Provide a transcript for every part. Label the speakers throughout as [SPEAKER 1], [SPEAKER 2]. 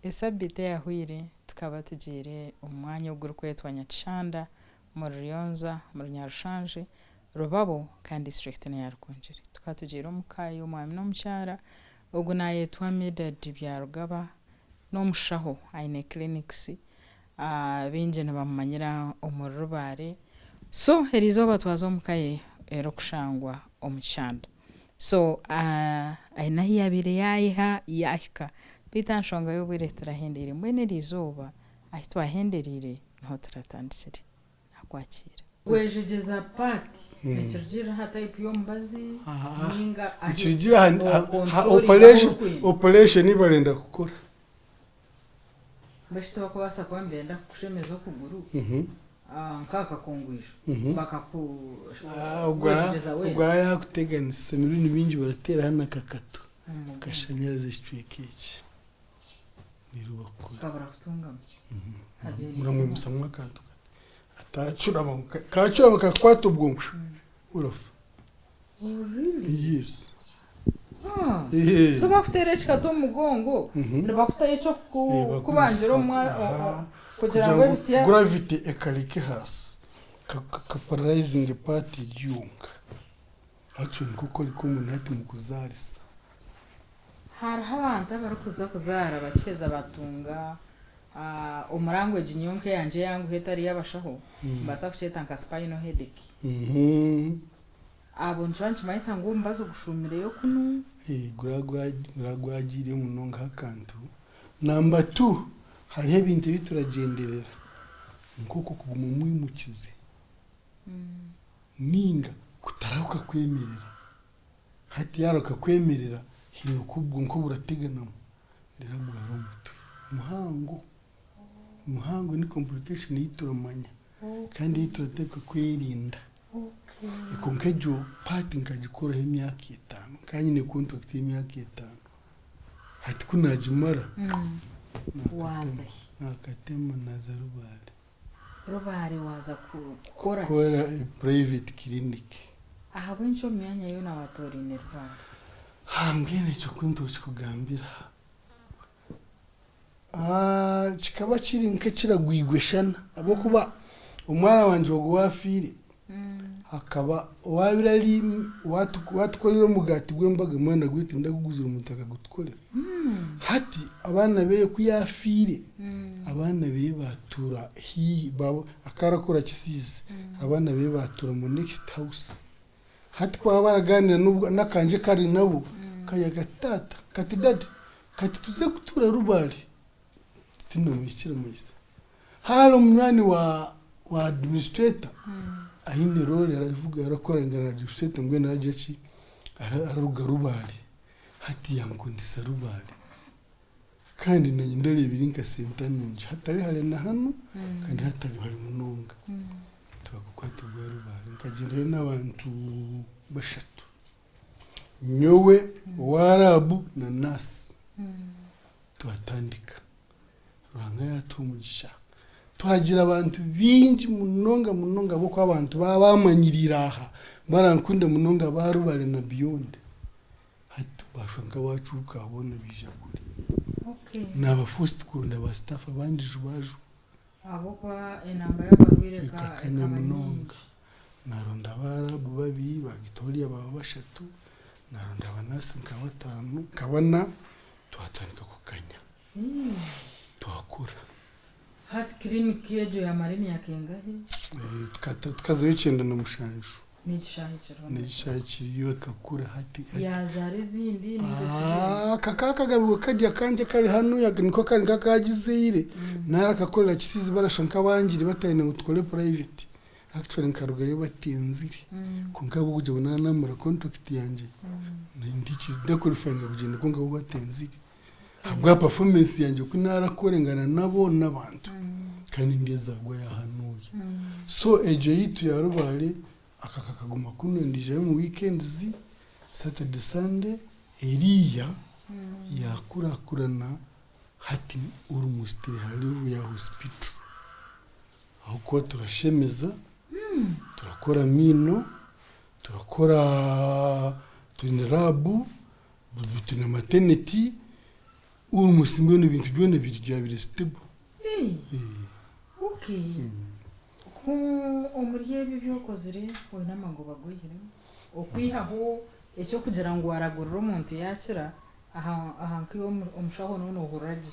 [SPEAKER 1] Esabiiti eyahweire tukaba tugiire omu mwanya ogurikwetwa Nyakishanda omuri Ruyonza omuri Nyarushanje, Rubabo kandi disiturikiti neya Rukungiri. Tukaba tugiire omu ka y'omwami n'omukyara, ogu nayetwa Medard Byarugaba n'omushaho aine clinics baingi nibamumanyira omuri Rubare. So eriizooba twaza omu ka ye erikushangwa omu Kishanda. So aine ahu yaabaire yaayiha yaahika beitu aha nshonga y'obwire titurahendeire mbwenu eriizooba ahu twahendereire niho turatandikire. Naakwakiira. Kwejegyeza part nikirugiirira aha type y'omubazi ninga ahu
[SPEAKER 2] Nikirugiirira aha
[SPEAKER 1] okontrolinga ahu orikwenda?
[SPEAKER 2] operation ei barenda kukora.
[SPEAKER 1] Mbwenu shi tibakubaasa kuba nibenda kukushemeza okuguru nk'akakungwijo bakakwejegyeza weena?
[SPEAKER 2] Ogwo araba yaakuteganisa emirundi mingi barateera hanu akakato kashanyaraza ekicweka eki reero bakukore.
[SPEAKER 1] Okabura kutungamu. Hagyenda
[SPEAKER 2] Muramwimusamu akantu kati atacurama kacurama kakukwata obwonko orafa.
[SPEAKER 1] Oh really?
[SPEAKER 2] Yes.
[SPEAKER 1] So bakuteera ekikatu omu mugongo nibakutayo eky'okukubangira omu kugira ngu ebisya.
[SPEAKER 2] Gravity ekareka ahaasi ka paralyzinga part egi yonka. Actually nikwo kuri common hati omu kuzaarisa.
[SPEAKER 1] Hariho abantu abarikuza kuzaara bakiheza batunga omu language nyowe nk'eyangye eyanguhi etari y'abashaho nibaasa kukyeta nka spinal headache. Abo nikiba nikimanyisa ngu omubazi gushuumireyo kunu.
[SPEAKER 2] Guraba gwagiire munonga aha kantu. Namba tu, hariho ebintu ebi turagyenderera nk'oku okuguma omwimukize ninga kutarahuka kwemerera. Hati yaarahuka kwemerera haine oku obwonko burateganamu reero agwara omutwe muhango. Muhango ni complication ei turamanya kandi ei turateekwa kwerinda. Kwonka egyo part nkagikoraho emyaka etaano, nkaba nyine contract y'emyaka etaano. Hati ku naagimara,
[SPEAKER 1] Waaza hi?
[SPEAKER 2] naakatema naaza Rubare.
[SPEAKER 1] Rubare waaza kukora ki?
[SPEAKER 2] Kukora private clinic.
[SPEAKER 1] Ahabw'enki omu myanya yoona waatooraine Rubare?
[SPEAKER 2] Mbwenu ekyo ku ntokikugambira. Kikaba kiri nk'ekiragwigwa eshana ahabw'okuba omwana wangye ogwo owaafiire akaba owaabaire ari owaatukorera omugaati gw'embaga mbwenu nagwe tindaguguzire omuntu akagutukorera. Hati abaana be ku yaafiire, abaana be baatuura haihi akaba arakora Kisiizi, abaana be baatuura omu next house. Hati ku baba baragaanira n'akangye kari nabo, kaagira kati taata, kati dadi, kati tuze kutuura Rubare. Tindamwihikire maiso. Hariho munywani wa wa administrator aine roore aravuga arakora nka administrator mbwenu aragira ki, araruga Rubare. Hati yankundisa Rubare. Kandi naanye ndareeba eri nka senta nungi hatari hare na hanu kandi hatari hare munonga. Twagukwata ogwa Rubare nkagyendayo n'abantu bashatu, nyowe, owa raabu na naasi twatandika. Ruhanga yaatuha omugisha twagira abantu baingi munonga munonga ahabw'okuba abantu baaba baamanyiriire aha barankunda munonga aba Rubare na beyond. Hati bashwa nk'abacuuka boona baija kuri. Naaba forced kuronda ba staff abandi jubajuba.
[SPEAKER 1] Ahabw'okuba enamba y'abarwaire
[SPEAKER 2] Ekakanya
[SPEAKER 1] ekaba
[SPEAKER 2] munonga.
[SPEAKER 1] nyingi.
[SPEAKER 2] Naronda abaarabu babiri, ba Victoria baba bashatu, naronda abanasi nka bataano, nka bana, twatandika kukanya, twakura.
[SPEAKER 1] Hati clinic egyo yamara emyaka engahi?
[SPEAKER 2] Tukazayo 97.
[SPEAKER 1] N'ekishaayi kiriho na
[SPEAKER 2] N'ekishaayi kiriyo ekakura hati.
[SPEAKER 1] Yaazaara ezindi ninga ekiriyo?
[SPEAKER 2] Aka ka akagabirwe karya akangye akari hanuya niko kari nk'akagizaire nari akakorera kisiizi barashusha nk'abangire batayenda ngu tukore private. Actually nkarugayo batenzire kwonka ahabw'okugira ngu naaba naamara contract yangye ndaqualifyinga kugyenda kwonka bo batenzire. Ahabwa performance yangye oku naarakorengana nabo n'abantu kandi nindeeza agwa ya hanuya. So egyo yaitu ya Rubare aka kakaguma kunu ndiijayo omu weekends, Saturday Sunday, eriiya yaakurakurana hati almost eri aha level ya hospital. Ahabw'okuba turashemeza, turakora amaino, turakora twine lab, twine maternity. Almost mbwenu ebintu byona biri byabire stable.
[SPEAKER 1] Okay. Ku omuri ebyo ebi okozire oine amagoba agu oihiremu? Okwihaho eky'okugira ngu waaragurira omuntu yaakira, aha aha nk'iwe omushaho nooba noohurira gye.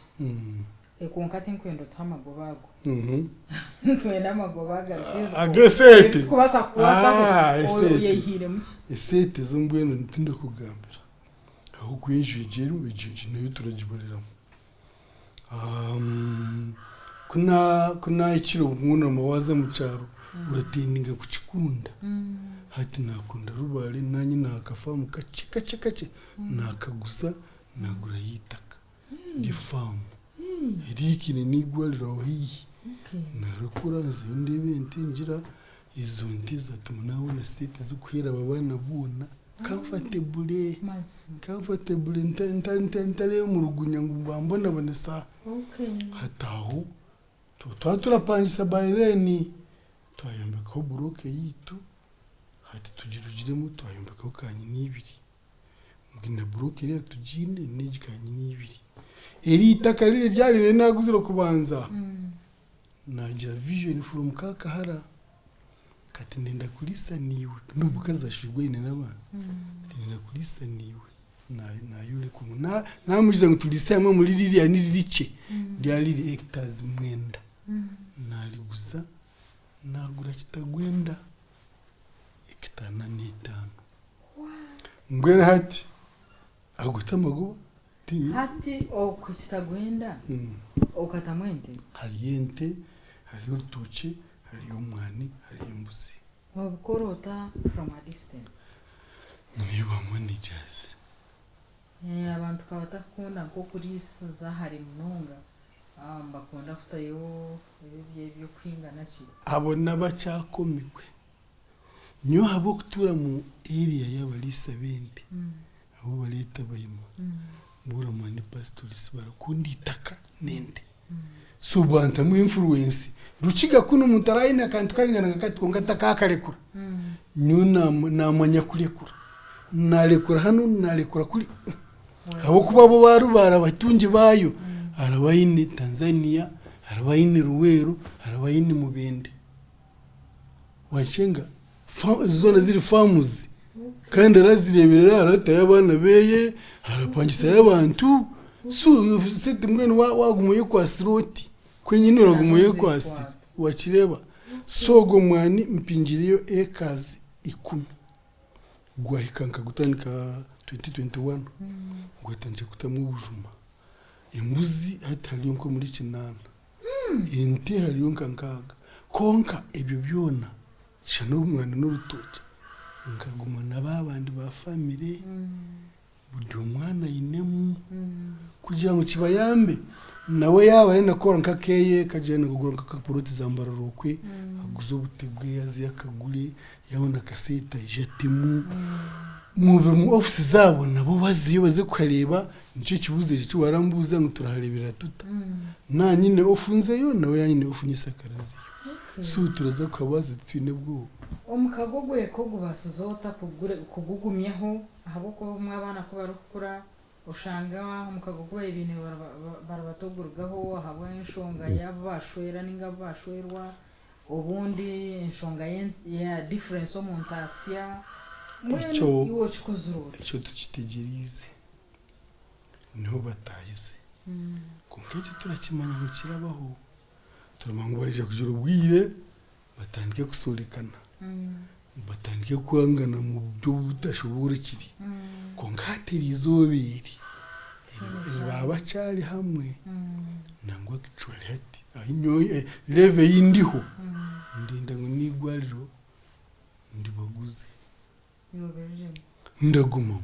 [SPEAKER 1] Kwonka tinkwenda otuhe amagoba ago. Nitwenda amagoba agari physical.
[SPEAKER 2] Ag'eseete.
[SPEAKER 1] Ebi tukubaasa kukwataho.
[SPEAKER 2] Ah, eseete.
[SPEAKER 1] Oyehiiremu ki?
[SPEAKER 2] Eseete zo mbwenu tindakugambira. Ahabw'okuba enju egyo erimu, egyo nju nayo turagibariramu. Ku na- ku naahikire obwunama waaza omu kyaro, oratendinga kukikunda. Hati naakunda Rubare naanye naakafaamu kakye kakye kakye, naakaguza naagurayo eitaka ry'efaamu. Eriikine n'eigwariro aho haihi. Naarikura nzayo ndeeba ente ngira ezo nte zaatuma naabona sente z'okuheera aba baana boona comfortably, comfortably ntareemurugunya ngu bambonabonesa. Hati aho twaba turapangisa by then twayombekaho buroke yaitu, hati tugirugiremu twayombekaho kanyina ibiri. Mbwenu na buroke eriya tugiine n'egi kanyina ibiri. Eri itaka riri eryari nari naaguzire kubanza, naagira vision from Kakahara kati ndenda kuriisa naiwe n'omukazi ashwirwe aine n'abaana, kati ndenda kuriisa naiwe naayoreka ngu naamugira ngu turiise hamwe omuri ririya ni rikye ryari riri hectares mwenda, naariguza naagura kitagwenda hectare ana n'etaano. Mbwenu hati ago t'amagoba?
[SPEAKER 1] Hati okwo kitagwenda okatamu ente?
[SPEAKER 2] Hariyo ente, hariyo orutookye, hariyo omwani, hariyo embuzi.
[SPEAKER 1] Nobikora ota from a distance?
[SPEAKER 2] Nyineyo ba managers.
[SPEAKER 1] Abantu kabatakukunda nk'okuriisiza hare munonga, nibakunda kutayo ebyo eby'okuhinga naki.
[SPEAKER 2] Abo n'abakyakomigwe. Nyowe ahabw'okutuura mu area y'abariisa b'ente, abu bareeta Abahima, mbwenu ni pastorist barakunda eitaka n'ente. So bantamu influence. Rukiga kunu omuntu araba aine akantu karingana nka kati kwonka takakarekura. Nyowe namanya kurekura. Narekura hanu, narekura kuri. Ahabw'okuba bo barubaare abatungi baayo, araba aine Tanzania, araba aine Luweero, araba aine Mubende. Wakyenga zoona ziri farms kandi arazireberera aratayo abaana beye arapangisayo abantu so sente mbwenu waguma oyekwasire oti kwenyini oraguma oyekwasire wakireeba so ogwo mwani mpingireyo acres ikumi gwahika nkagutandika 2021 gwatandika kutamu obujuma embuzi hati hariyo nk'omuri kinaana. Ente hariyo nka nkaaga. Kwonka ebyo byona shana omwana n'orutookye nkaguma na baabandi ba famire buri omwana ainemu kugira ngu kibayambe nawe yaaba arenda kukora nk'akeeye kagira ngu kugura nk'akapuroti za Mbarara okwe aguze obute bwe azeyo akagure yaabona akasente aije atemu. Omu ofiisi zaabo nabo bazeyo baze kuhareeba Nikyo ekibuuzo ekyo eki waarambuuza ngu turahareeberera tuta? Naaba nyine ofu nzeyo, nawe yaaba aine ofu nyesakare azeyo. So turaza kuhabaasa titwine bwoba.
[SPEAKER 1] Omukago gw'eka ogubaasize ota kugugumyaho? Ahabw'okuba obumwe abaana ku barikukura oshanga omukago ogu baabaire baine bari bato gurugaho ahabw'enshonga y'abu baashwera nainga abu baashwerwa, obundi enshonga ya difference omu ntaasya. Mbwenu iwe okikuzire ota?
[SPEAKER 2] Ekyo tukitegyereize. Niho bataahize. Kwonka ekyo turakimanya ngu kirabaho. Turamanya ngu baraija kugira obwire batandike kusorekana, batandike kwangana omu buryo butashoboorokire. Kwonka hati eri izooba eri, baaba bakyari hamwe, nangwa actually hati ahu nyowe level ei ndiho, ndenda ngu n'eirwariro ndibaguze. Ndagumamu.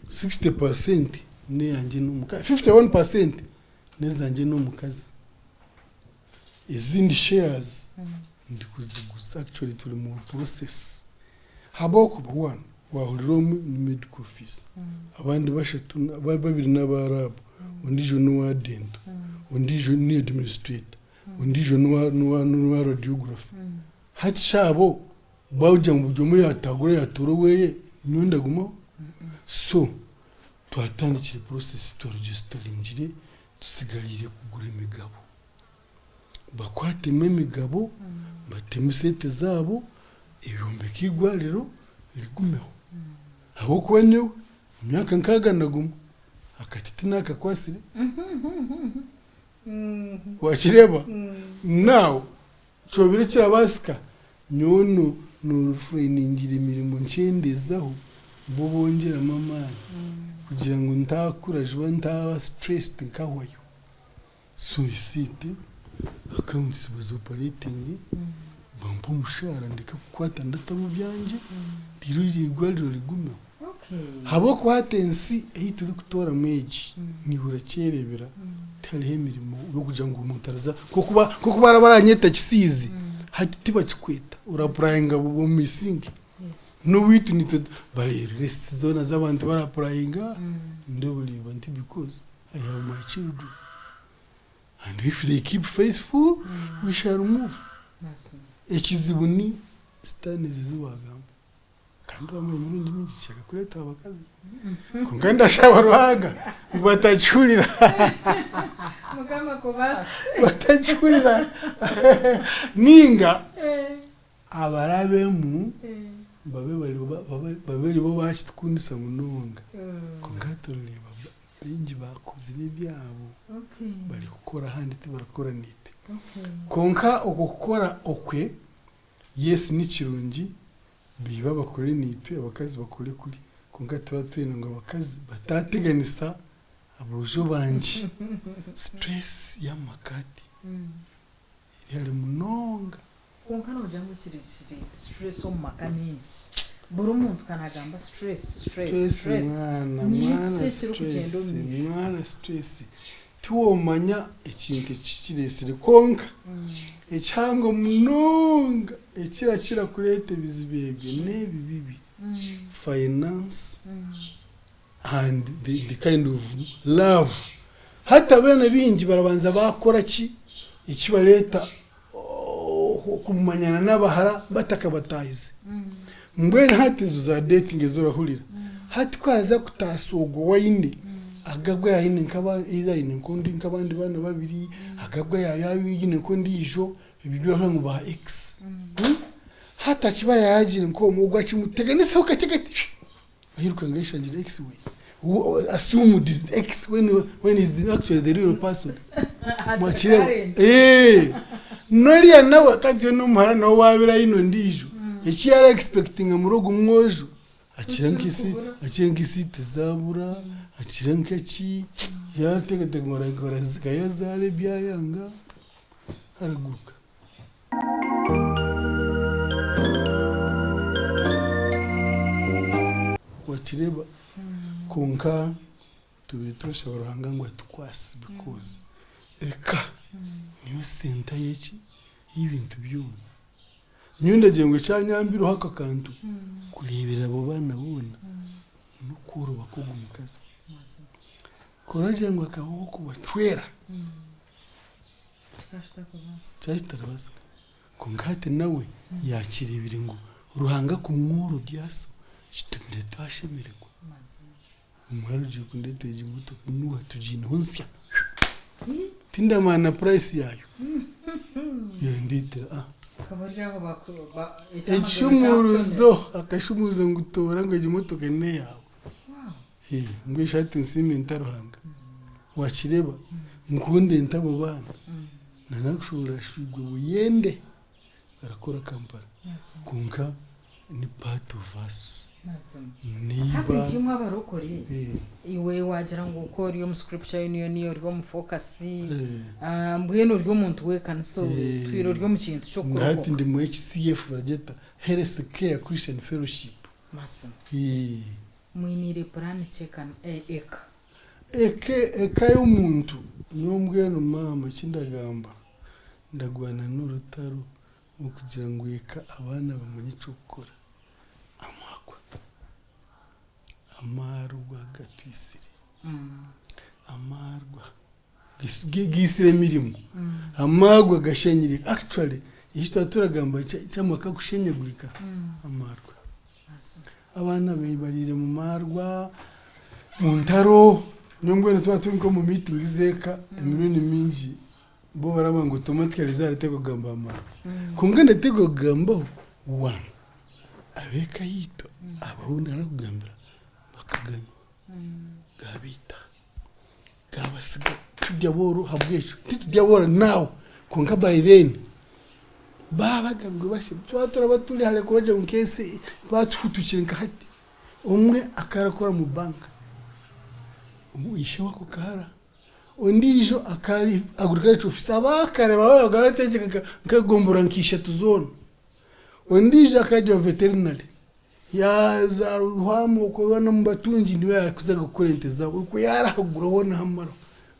[SPEAKER 2] 60% n'eyangye n'omukazi, 51% n'ezangye n'omukazi. Ezindi shares ndikuziguza actually turi mu process. Ahabw'okuba one, waahurira omwe ni medical fees, abandi bashatu babiri n'aba lab, ondiijo n'owa dental, ondiijo ni administrator, ondiijo n'owa radiography. Hati shi abo Bwagira ngu buri omwe yatagura yatoora oweye, nyowe ndagumaho? So, Twatandikire process twaregisitaringire tusigariire kugura emigabo. Bakwatemu emigabo batemu sente zaabo ebyombeke eigwariro rigumeho. Ahabw'okuba nyowe omu myaka nkaaga na gumwe akati tinakakwatsire. Wakireeba? Now kyobire kirabaasika nyowe noorefrainingira emirimo nkyendezaho bo bongyeramu amaani kugira ngu ntaakura juba ntaaba stressed nkahwayo. So esente accounts bazi operatinge bampe omushaara ndeke kukwata ndatamu byangye reero eryo eigwariro rigumeho. Ahabw'okuba hati ensi ei turikutooramu egi naiwe orakyereebera tihariho emirimo y'okugira ngu omuntu araza nk'oku baraba baranyeta kisiizi hati tibakikweta orapurayinga omisinge. N'owaitu naitwe bareeba lisiti zoona z'abantu barapurayinga ndobureeba nti because I have my children and if they keep faithful we shall move. Ekizibu ni sitaane ezi ezi waagamba. Kandi oramanya emirundi mingi kikira kureetwa abakazi. Kwonka ndashaba Ruhanga ngu batakihurira.
[SPEAKER 1] Mukama akubaase.
[SPEAKER 2] Batakihurira. Ninga abarabemu babe babe aribo bakitukundisa munonga. Kwonka hati orareeba baingi bakozire ebyabo barikukora ahandi tibarikukora naitwe. Kwonka okwo kukora okwe Yes ni kirungi beiba bakore naitwe abakazi bakore kuri kwonka tuba twenda ngu abakazi batateganisa aboojo bangye. Stress y'amaka hati eri hare munonga.
[SPEAKER 1] Kwonka nogira ngu ekiri kiri stress omu maka ninki? Buri muntu ka nagamba stress stress
[SPEAKER 2] Stress
[SPEAKER 1] stress
[SPEAKER 2] mwana
[SPEAKER 1] niki
[SPEAKER 2] mwana
[SPEAKER 1] ekirikugyenda
[SPEAKER 2] stress
[SPEAKER 1] omu maisho?
[SPEAKER 2] mwana stress Tiwomanya ekintu eki kireetsire kwonka ekihango munonga ekirakira kureeta ebizibu ebyo n'ebi bibi, finance and the kind of love. Hati abaana baingi barabanza baakora ki ekibareeta kumanyana n'abahara batakabataahize. Mbwenu hati ezo za dating ezi orahurira, hati ku araza kutaasa ogwo ou aine, agabwe aine either aine nk'abandi baana babiri, agabwe yaaba aine nk'ondiijo, ebyo ebi orahurira ngu ba ex. Hati akiba yaagiire nk'omwe, ogwo akimuteganiseho kakye kati, Ayiruka ngu ayeshangire ex we who assumed is ex when, when is the, actually the real person mwakireba eh noriya nawe akagira n'omuhara nawe waabire aine ondiijo eki yari expectinga muri ogu mwojo akira nk'isi akira nk'isi tizabura akira nk'eki yarateekateeka ngu arazaara ebyayanga araguruka. Wakireeba? Kwonka tubaire turashaba Ruhanga ngu atukwase because eka niyo center y'eki? Y'ebintu byona. Nyowe ndagira ngu ekyanyambireho aka kantu kureeberera abo baana boona n'okworoba kw'ogu mukazi. Ku oragira ngu akaba ow'okubacwera. Kyaba kitaribaasika. Kwonka hati nawe yaakireebire ngu Ruhanga kumworobya aso kitumire twashemererwa. Omuhara ogiire kundeetera egi motoka nuuha tugiineho nsya. Tindamanya na purayisi yaayo. Yandeetera ah. Ekishumuruzo akashumuruzo ngu toora ngu egi motoka n'eyaawe. Mbwenu shi hati nsiime nta Ruhanga? Wakireeba? Nkunde nta abo baana? Nanakushuburira shwigwe buyende barakora Kampala kwonka ni part of us.
[SPEAKER 1] Hati nkaimwe abarokore, iwe wagira ngu ku ori omu scripture union ori omu focus, mbwenu ori omuntu w'ekanisa otwire ori omu kintu
[SPEAKER 2] ky'okurokoka. Hati ndi mu HCF baragyeta Health Care Christian Fellowship.
[SPEAKER 1] Mazima. Mwiniire puraani ki eka?
[SPEAKER 2] Eka eka y'omuntu nyowe mbwenu maama eki ndagamba ndagwana n'orutaro okugira ngu eka abaana bamanye eky'okukora. Amarwa amarwa gatwitsire amarwa gaitsire emirimo amarwa gashenyire actually eki twaba turagamba ky'amaka kushenyagurika amarwa. Abaana bariire mu marwa. Omu ntaro, nyowe mbwenu twaba turi nk'omu meeting z'eka, emirundi mingi bo baraba ngu automatically zarateekwa kugamba aha mara. Kwonka ndateekwa kugambaho, one, ab'eka yaitu abu narakugambira bakaganywa, gaabaita, gaabasiga turi abooro ahabw'ekyo. Tituri abooro now kwonka by then baabagambirwe basyo, twaba turaba turi hare kuragira ngu nk'ensi twaba tuhutukire nka hati. Omwe akaba arakora omu banka, ishe w'ako kahara, ondiijo akaba ari agriculture officer, abaakare bakaba baratekyeka nk'egomborora nka ishatu zoona. Ondiijo akaba ari veterinary, yaaza Ruhama okwo hoona omu batungi niyo yaakuzaga kukora ente zaabo, okwo yaarahagura hoona hamaraho.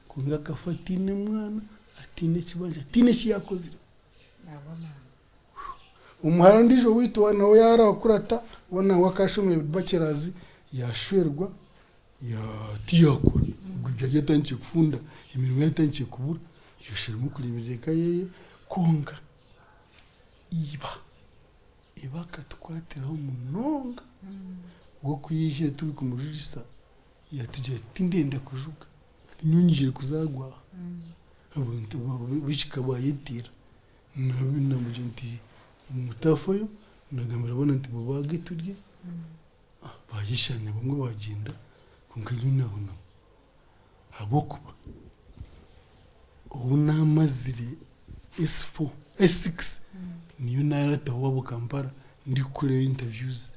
[SPEAKER 2] Kwonka akafa ataine mwana, ataine kibanja, ataine eki yaakozire. Omuhara ondiijo owaitu nawe yaarakurata, we nawe akaba ashomire bachelors yaashwerwa tiyakora. Obwo ebyo yatandikire kufunda, emirimo yatandikire kubura, yasherura kureeberera eka yeeye kwonka iba, iba akatukwatiraho munonga. We ku yaijire turikumujugisa yatugira ati tindenda kujuga, ati nyowe nyijire kuzaarwa aha. Abantu b'ekika baayetiira. Namugira nti mutafayo, nagambira boona nti mubaage turye, bayeshanya bamwe bagyenda kwonka nyowe nahonamo ahabw'okuba obu namazire S4, S6 niyo narataho owaabo Kampala ndikukorayo interviews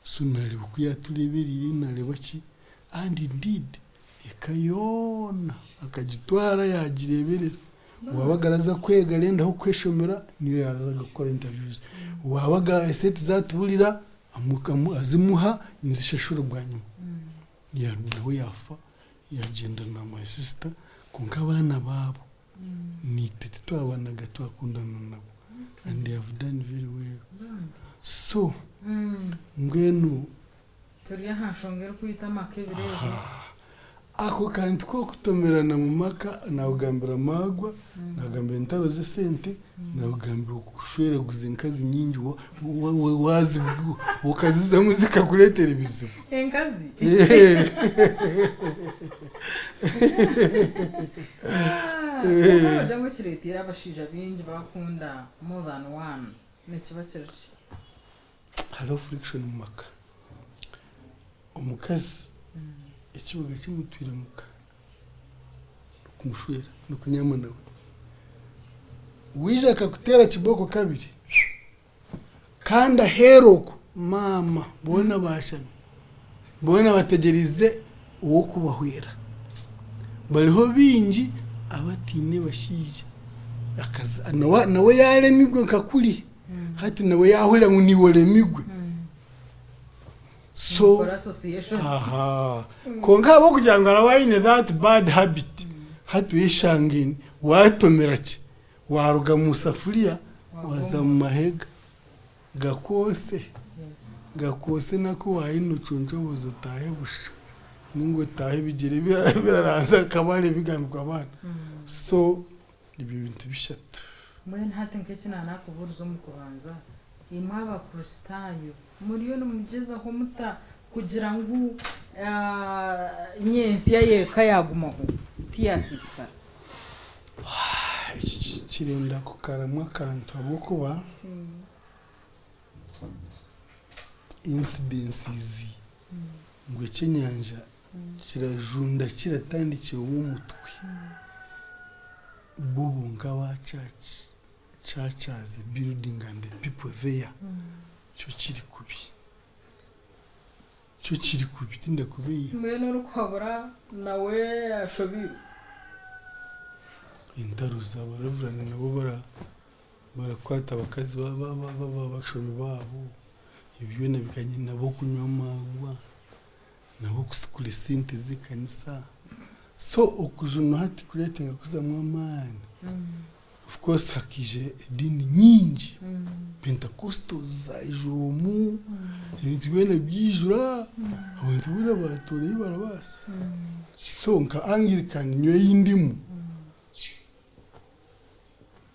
[SPEAKER 2] so nareeba oku yaturebereire nareeba ki and indeed eka yoona akagitwara yagireberera. Owabaga araza kwega arenda ah'okweshomera niyo yaazaga kukora interviews. Owabaga esente zaatuburira azimuha nzishashura bwanyima. Nawe yaafa yaagyenda na my sister kwonka abaana baabo naitwe titwabanaga twakundana nabo and they have done very well. So mbwenu.
[SPEAKER 1] Turi aha nshonga erikwita amaka ebiro ebi.
[SPEAKER 2] Ako kantu k'okutomerana mu maka naakugambira amaarwa, naakugambira entaro z'esente, naakugambira okushweraguza enkazi nyingi okazizamu zikakureetera ebizibu.
[SPEAKER 1] Enkazi? Kwonka noogira ngu ekireeteire abashaija baingi bakunda more than one nikiba kiri ki?
[SPEAKER 2] Hariho friction omu maka. Omukazi ekibuga kimutwire muka n'okumushwera n'okunyaama nawe. Waija akakuteera kibooko kabiri kandi aheeru okwo maama boona baashami, boona bategyereize ow'okubahwera. Bariho baingi abataine bashaija nawe yaaremirwe nka kuri. Hati nawe yahurira ngu niiwe oremigwe. So
[SPEAKER 1] Mukore association.
[SPEAKER 2] aha kwonka ahabw'okugira ngu araba aine that bad habit hati oyeshange watomera ki waruga mu safuriya waza mu mahega gakwose gakwose naku wahine ocuncoboze otaahe busha ninga otaahe ebigyere biraranzya akabare bigambirwe abaana so Ebyo bintu bishatu.
[SPEAKER 1] Mbwenu hati nk'eki naanakubuurize omu kubanza, imwe Abakristaayo muriyo nimugyezaho muta kugira ngu nyentsya y'eka yaagumaho tiyaasiisikara?
[SPEAKER 2] Eki kirenda kukaramu akantu ahabw'okuba incidences ngu eky'enyanja Kirajunda kiratandikira ow'omutwe bo bonka aba church, church as a building and the people there kyo kiri kubi, kyo kiri kubi tindakubeiha.
[SPEAKER 1] Mbwenu orikuhabura nawe ashobeirwe?
[SPEAKER 2] Entaro zaba reverand nabo barakwata abakazi babashomi baabo, ebyo byona bikanyina nabo kunywa amaarwa. Nabo kusikura esente z'ekanisa. So okujunwa hati kuretenga kuzamu amaani. Of course hakaija ediini nyingi, Pentecostals zaijura omu, ebintu byona byaijura, abantu boona baatoora ei barabaasa. So nka Anglican nyowe ei ndimu,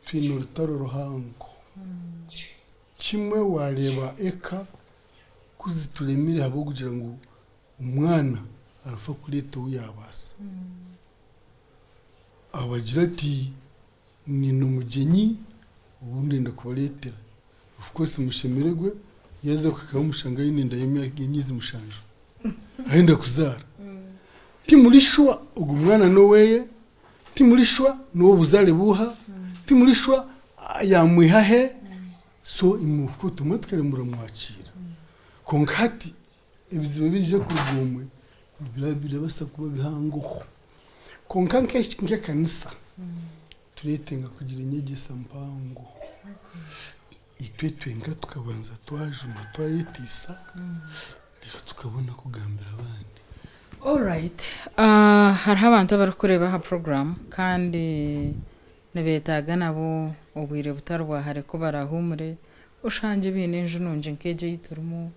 [SPEAKER 2] twine orutaro ruhango. Kimwe waareeba eka Ku zituremire ahabw'okugira ngu omwana Arafa kureeta ou yaabaasa. Abagira ati, Nyine omugyenyi ou ndenda kubareetera. Of course mushemererwe, yaaza kuhikaho omushanga aine enda y'emyezi mushanju ayenda kuzaara. Timuri sure ogu mwana n'oweeye, timuri sure n'ow'obuzaare buuha, timuri sure yaamwiha he, so imwe automatically muramwakiira. Kwonka hati Ebizibu ebirije kuruga omwe birabaasa kuba bihangoho. Kwonka nk'ekanisa tureetenga kugira enyegyesa mpango. Itwe twenka tukabanza twajuma twayeteisa reero tukabona kugambira abandi.
[SPEAKER 1] Alright, hariho abantu abarikukureeba aha puroguraamu kandi nibeetaaga nabo obwire butari bwa hare ku barahuumure oshangye baine enju nungi nk'egi ei turimu,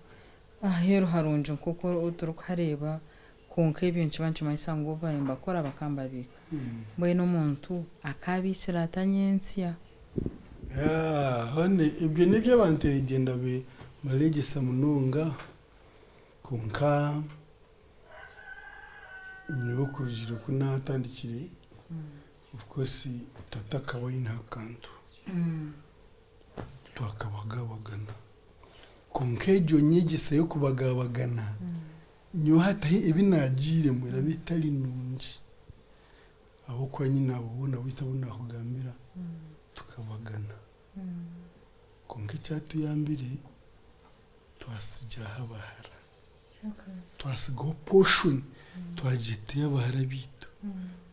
[SPEAKER 1] Aheeru harungi nk'oku turikuhareeba, kwonka ebyo nikiba nikimanyisa ngu obu baabaire nibakora bakaba nibabiika. Mbwenu omuntu akaabiikire ata nyentsya?
[SPEAKER 2] Hon, ebyo n'ebi abantu erigyenda bareegyesa munonga kwonka nyowe okurugiirira oku naatandikire, of course tata akaba aineho akantu. Twakabagabagana. Kwonka egyo nyegyesa y'okubagabagana, nyowe hati ebi naagiiremu eraba etari nungi. Ahabw'okuba nyine abo boona beitu abu naakugambira, tukabagana. Kwonka ekyatuyambire, twatsigiraho abahara. Twatsigaho portion twagyeta ey'abahara beitu.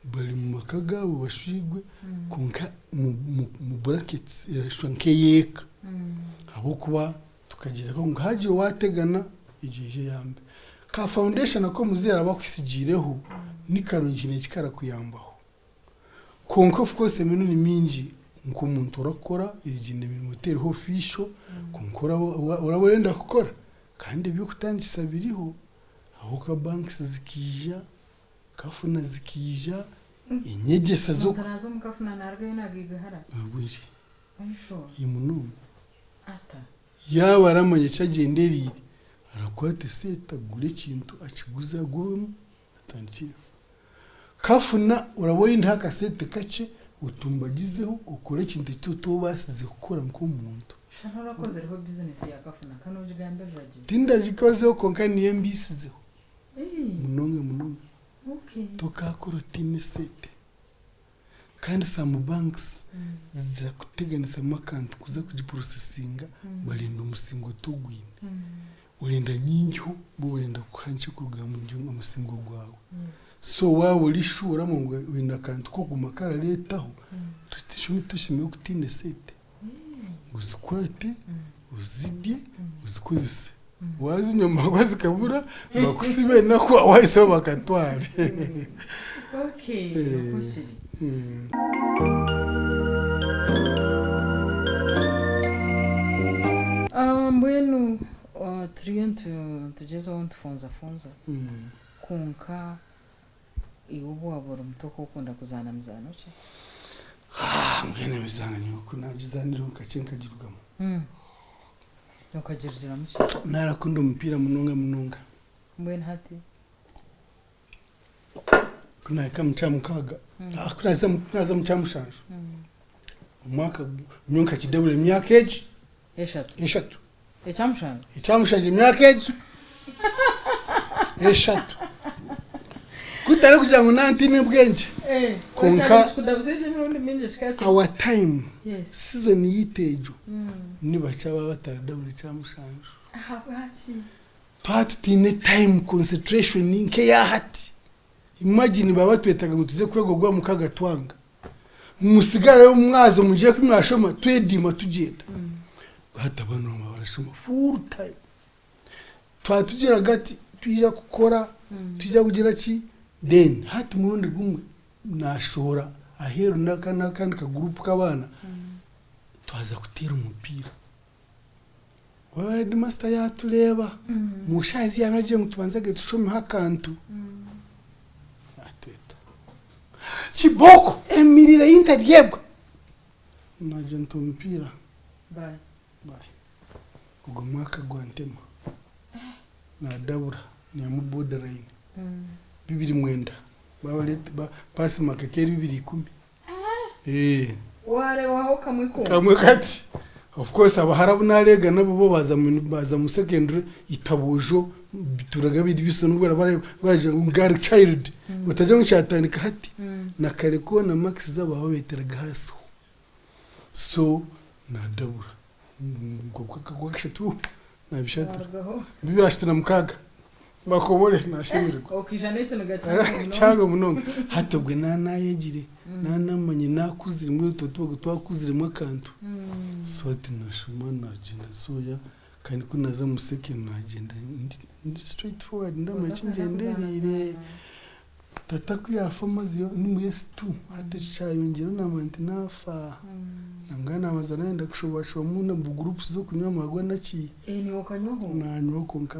[SPEAKER 2] Bari omu maka gaabo bashwirwe kwonka omu brackets erashusha nk'ey'eka ahabw'okuba tukagira ngu haagira owaategana egyo eije eyambe. Ka foundation aku omuzaire araba akutsigiireho ni karungi haine eki karakuyambaho. Kwonka of course emirundi mingi nk'omuntu orakukora erigyenda emirimo teriho official kwonka oraba orenda kukora kandi eby'okutandikisa biriho ahabw'okuba banks zikaija, kafuna zikaija, enyegyesa zo.
[SPEAKER 1] Omuntu naaza omu kafuna naarugayo naagaigahara?
[SPEAKER 2] Buri.
[SPEAKER 1] Are you sure?
[SPEAKER 2] Munonga.
[SPEAKER 1] Ata?
[SPEAKER 2] Yaaba aramanya eki agyendereire, arakwata esente agure ekintu akiguze agubemu Atandikire. Kafuna oraba oineho akasente kakye otumbagizeho okore ekintu eki otobaasize kukora nk'omuntu.
[SPEAKER 1] Shana orakozireho bizinesi ya kafuna ka nogigambirira gye.
[SPEAKER 2] Tindagikozeho kwonka niyo embiisizeho munonga munonga. Tokaakora otaine sente. Kandi some banks zirakuteganisamu akantu kuza kugiprosesinga barenda omusingo otogwine. Orenda nyingiho bo barenda kukuha nkye kuruga aha musingo gwawe. So waaba ori sure oramanya ngu oine akantu k'okuguma karareetaho, toshemereire kutiina esente. Ozikwate, ozirye, ozikozese. Waazinywa amarwa zikabura, bakusibe enaku wahisaho bakatware.
[SPEAKER 1] Okay, nikwo kiri. Mbwenu turiyo nitugyezaho nitufunzafunza kwonka iwe obu waaba ori muto okaba okunda kuzaana mizaano ki?
[SPEAKER 2] Mbwenu emizaano nyowe ku naagizaanireho kakye nkagirugamu.
[SPEAKER 1] Okagirugiramu ki?
[SPEAKER 2] Naarakunda omupiira munonga munonga.
[SPEAKER 1] Mbwenu hati?
[SPEAKER 2] Ku naahika omu kyamukaaga, ku naaza omu kyamushanju, omwaka nyowe nkakidebura emyaka egi.
[SPEAKER 1] Eshatu.
[SPEAKER 2] Eshatu.
[SPEAKER 1] Ekyamushanju?
[SPEAKER 2] Ekyamushanju emyaka egi eshatu. Kutari kugira ngu nantiine bwengye. Kwonka our time season yaitu egyo nibakye ababa bataradabura ekyamushanju. Twaba tutaine time concentration nk'eya hati. Imagine baba batwetaga ngu tuze kwega ogwa mukaga twanga. Mutsigareyo mwaza mugire ku mwashoma twediima tugyenda. Hati abaana bamwe barashoma full time. Twaba tugiraga ati twija kukora, twija kugira ki, then hati omurundi gumwe nashohora aheeru n'akandi ka group k'abaana twaza kuteera omupiira. Headmaster yatureeba, omu shaaha ezi yaabaire aragira ngu tubanze tushomeho akantu, yatweta. Kibooko emirire ei ntaryebwa, naagira nti omupiira
[SPEAKER 1] Bye.
[SPEAKER 2] Bye. Ogwo mwaka gwantema, naadabura naihamu borderline. 29 babareeta pass mark ekaba eri 210.
[SPEAKER 1] Waareebaho kamwe konka.
[SPEAKER 2] Kamwe kati. Of course abahara abu naareega nabo bo baaza baaza mu secondary itwe aboojo bituuraga biri bisa n'obu baragira ngu girl child otagira ngu kyatandika hati. Na kare koona marks zaabo baababeeteraga ahaasi ho. So naadabura ogwakashatu naabishatura 236 bakobore nashemererwa.
[SPEAKER 1] Okaija n'ekiniga kihango munonga.
[SPEAKER 2] Kihango munonga. Hati obwe naaba naayegire, naaba naamanyire, naakuzire mbwenu itwe tuba twakuziremu akantu. So hati naashoma naagyenda nsoya kandi ku naaza omu second naagyenda ndi straight forward ndamanya eki ngyendereire. Tata ku yaafa amazireho ndi mu S2 hati ekyo kyayongyeraho naamanya nti naafa. Nambwenu naabanza naayenda kushobashobamu omu groups z'okunywa amaarwa naki.
[SPEAKER 1] Eh, niiwe okanywaho?
[SPEAKER 2] Naanywa kwonka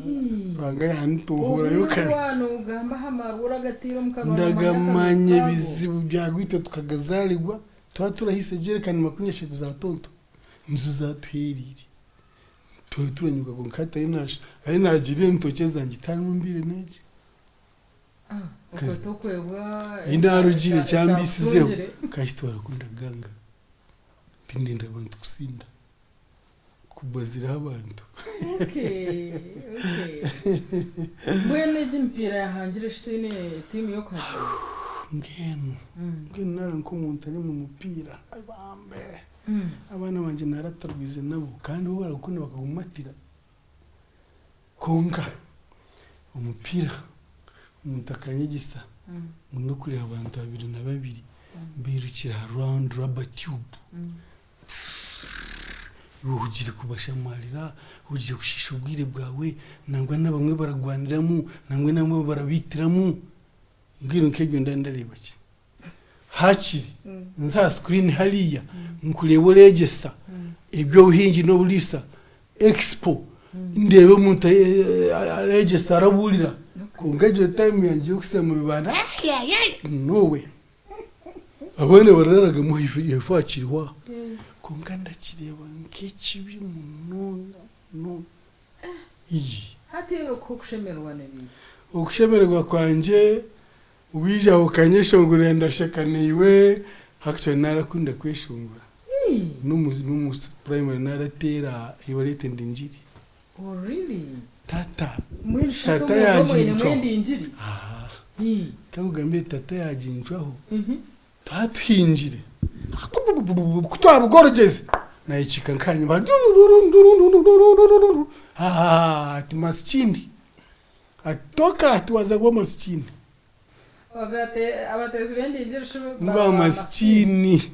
[SPEAKER 1] Ii.
[SPEAKER 2] Ruhanga yantohorayo
[SPEAKER 1] Obumwe
[SPEAKER 2] kare.
[SPEAKER 1] waaba noogamba aha marwa oragataire omu kanwa noomanya akabi
[SPEAKER 2] Ndagamanya
[SPEAKER 1] kaago.
[SPEAKER 2] ebizibu byago itwe tukagazaarirwa twaba turahiisa ejerekani 30 za tonto nizo zaatuheereire. Twaba turanywa kwonka hati ahi naagiire entookye zangye tiharimu mbiire n'egi. Ahi naarugire kyambiisizeho nkakitwara ku ndaganga tindenda bantu kusinda kubazireho abantu.
[SPEAKER 1] Mbwenu egi emipiira yahangire shi teine tiimu y'okuhagira?
[SPEAKER 2] Mbwenu mbwenu naara nk'omuntu ari omu mupiira bambe abaana bangye naaratarwize nabo kandi bo baragukunda bakagumatira. Kwonka omupiira omuntu akanyegyesa ngu n'okureeba abantu babiri na babiri bairukire aha round rubber tube, iwe ohugire kubashamarira, ohugire kushiisha obwire bwawe, nangwa n'abamwe baragwaniramu, nangwa n'abamwe barabaitiramu, mbwenu nk'ebyo ndaba ndareeba ki? Haakiri nze aha screen hariya nkureebe oreegyesa eby'obuhingi n'oburiisa expo ndeebe omuntu areegyesa arabuurira kwonka egyo time yangye y'okuhitsya omu bibanda no way. Abaana barararagamu haifo aha kiriho aho kwonka ndakireeba nk'ekibi munonga munonga.
[SPEAKER 1] Hati ebikuha okushemererwa nibiiha?
[SPEAKER 2] Okushemererwa kwangye Waija okanyeshongorera ndasheka naiwe actually narakunda kweshongora nomu primary narateera ei bareeta endingiri.
[SPEAKER 1] Oh really?
[SPEAKER 2] Tata
[SPEAKER 1] Mbwenu shi hati
[SPEAKER 2] tata
[SPEAKER 1] omwojo omwe ainemu
[SPEAKER 2] yagincwaho
[SPEAKER 1] endingiri?
[SPEAKER 2] Ahaa nkakugambire tata yagincwaho twaba tuhingire kutwabugorogyeze nayekika nkanyuma ati masikini ati toka ati waza kuba masikini.
[SPEAKER 1] Abateezi b'endingiri shi
[SPEAKER 2] Ni ba masikini.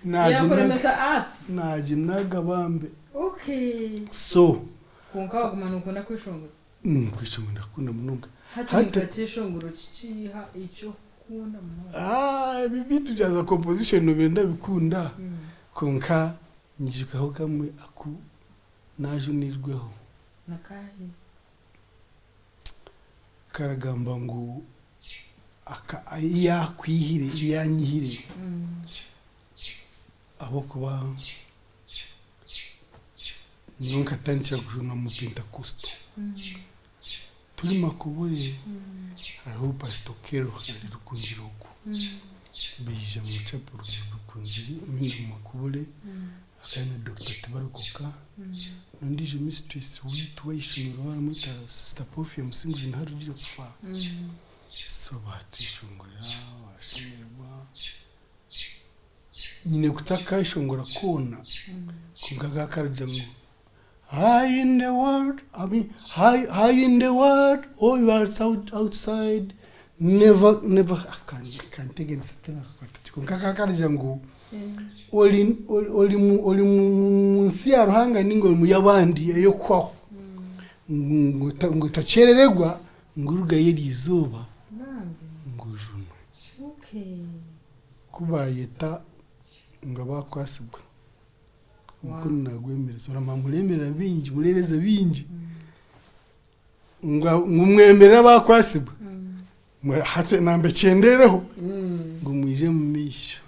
[SPEAKER 1] Yakuremesa ati?
[SPEAKER 2] Naginaga bambe.
[SPEAKER 1] Okay.
[SPEAKER 2] So.
[SPEAKER 1] Kwonka waguma nokunda kweshongora?
[SPEAKER 2] Kweshongora ndakukunda munonga.
[SPEAKER 1] Hati ni nka kyeshongoro kikiiha eki okukunda munonga?
[SPEAKER 2] Ebi bintu bya za composition nobiire ndabikunda kwonka nyijukaho kamwe aku najunirweho.
[SPEAKER 1] Nakahi?
[SPEAKER 2] Karagamba ngu ahi yaakwihire, ahi yaanyihire ahabw'okuba nyowe nkatandikira kujunwa omu Pentekosto. Turi Makobore hariho Pastor Okello ari Rukungiri okwo, baija omu chapel Rukungiri I mean omu Makobore Hakaba na Dokita Tibarukoka n'ondiijo mistress waitu w'eishomero baramweta Sister Pofia Musinguzi niho arugire kufa. So baatweshongorera baashemererwa. Nyine kutakeshongora koona kwonka kakaba karagira ngu High in the world, I mean, high, high in the world, or you are outside, never, never, kantegereza tinakakwata kwonka kakaba karagira ngu Ori ori ori mu nsi ya Ruhanga ninga ori mu y'abandi ey'okuhwaho ngu ngu otakyerererwa ngu orugayo eri izooba ngu ojunwe. Ku baayeta ngu abaakwasibwa, omukono naagwemereza, oramanya mureemerera baingi, mureereza baingi. Ngu mwemerere abaakwasibwa, hati nambekyendereho ngu mwije omu maisho.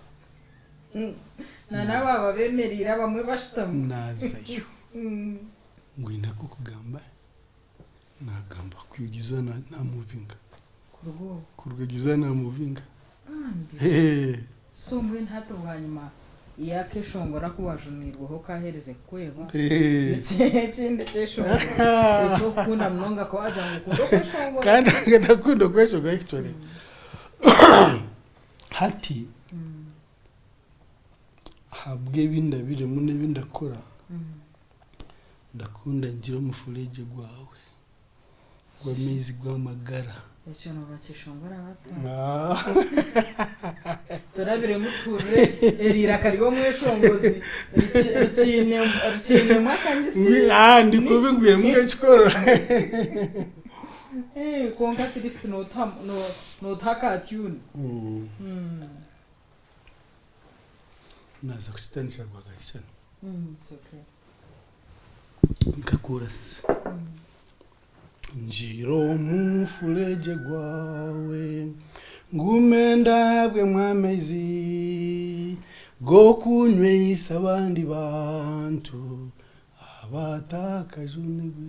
[SPEAKER 1] Na n'abo ababemereire abamwe bashutami.
[SPEAKER 2] Naazayo. Ngu oine ak'okugamba? Nagamba kwiga izooba namuvinga.
[SPEAKER 1] Kuruga obwo?
[SPEAKER 2] Kuruga eryo izooba namuvinga.
[SPEAKER 1] Bambi. So mbwenu hati bwanyima y'akeshongoro aku wajunirweho kaaherize kukweba, niki ekindi ekyeshongoro eki orikukunda munonga ku waagira ngu okunda okweshongora?
[SPEAKER 2] Kandi ndakunda okweshongora actually. Hati ahabw'ebi ndabiremu n'ebi ndakora, ndakunda ngire omufuregye gwawe gw'amaizi gw'amagara.
[SPEAKER 1] Ekyo nibakishongora bata? Turabiremu tuhurire eri iraka ry'omweshongozi rikiinemu akanyitsi.
[SPEAKER 2] Ndi kubi ngwiremu nk'ekikorora.
[SPEAKER 1] Kwonka at least nootuha ka tune.
[SPEAKER 2] Naaza kukitandikira rwagati kyanu.
[SPEAKER 1] It's okay.
[SPEAKER 2] Nka chorus. Ngiire omu mufuregye gwawe, ngume ndabwemu amaizi g'okunyweisa abandi bantu abatakajunirwe.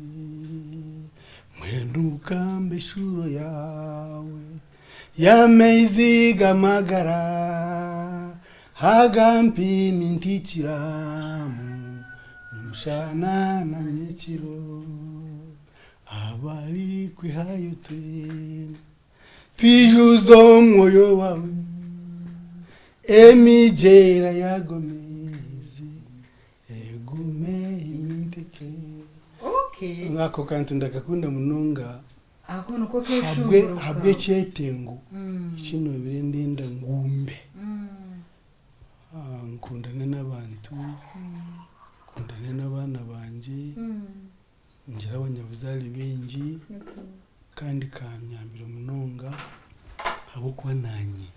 [SPEAKER 2] Mbwenu kamba eshuro yaawe y'amaizi g'amagara, agampimintikiramu nyomushana na nyekiro. Abarikwihayo twena twijuze omwoyo wawe, emigyera y'ago maizi egume emintike.
[SPEAKER 1] Okay.
[SPEAKER 2] Ako kantu ndakakunda munonga
[SPEAKER 1] Ako niko keshongoro kawe.
[SPEAKER 2] Ahabw'ekyetengo eki noobire ndenda ngumbe. Nkundane n'abantu, nkundane n'abaana bangye, ngire abanyabuzaare baingi kandi kanyambire munonga ahabw'okuba naanye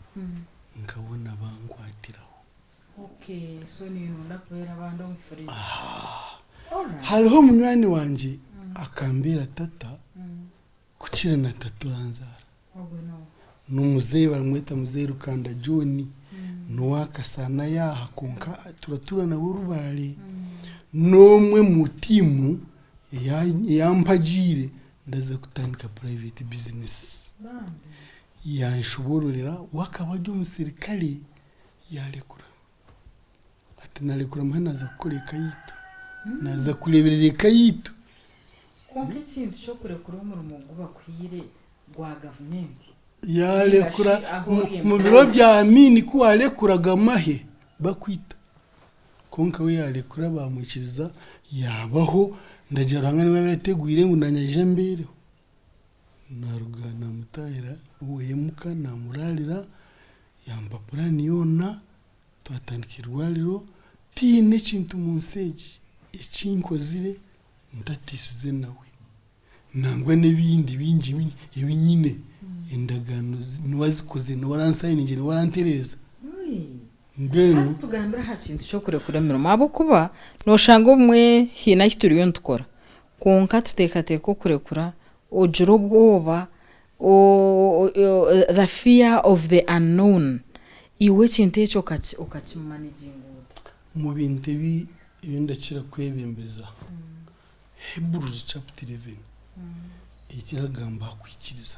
[SPEAKER 2] nkabona bankwatiraho.
[SPEAKER 1] Okay, so ninunda kubeera abandi omu fridge. Alright.
[SPEAKER 2] Hariho munywani wangye akambeera tata kukira na tata oranzaara.
[SPEAKER 1] Ogwe n'oha?
[SPEAKER 2] N'omuzeeyi baramweta muzeeyi Rukanda John, n'owa Kasaana yaaha kwonka turatuura nawe Rubare. N'omwe mu tiimu eyampagiire ndaza kutandika private business.
[SPEAKER 1] Bambi.
[SPEAKER 2] Yanshoboororera we akaba ari omusirikare Yaarekura. Ati naarekura muhe naaza kukora eka yaitu. Naaza kureeberera eka yaitu.
[SPEAKER 1] Kwonka ekintu ky'okurekura omurimo ogu bakuhaire gwa gavumenti
[SPEAKER 2] Yaarekura
[SPEAKER 1] ninga shi ahu ori
[SPEAKER 2] omu biro
[SPEAKER 1] employed.
[SPEAKER 2] bya Amiini ku waarekuraga amahe bakwita. Kwonka we yaarekura baamwikiriza yaabaho, ndagira Ruhanga niwe yaabaire ateegwire ngu naanye aije ambeereho. Naaruga naamutaahira owe omuka naamuraarira, Yampa puraani yoona, twatandika irwariro, tihaine ekintu omu nsi egi eki nkozire ntateisize nawe. Nangwa n'ebindi bingi bingi ebi nyine, endagaano niwe azikozire, niwe aransayiningire, niwe arantereereza. Mbwenu.
[SPEAKER 1] Haza tugambire aha kintu ky'okurekura emirimo ahabw'okuba nooshanga obumwe haine ahu turiyo nitukora kwonka tuteekateeka okurekura ogira obwoba The fear of the unknown iwe ekintu ekyo okakimanaginga ota?
[SPEAKER 2] Omu bintu ebi ndakira kwebembeza, Hebrews chapter 11 ekiragamba aha kwikiriza.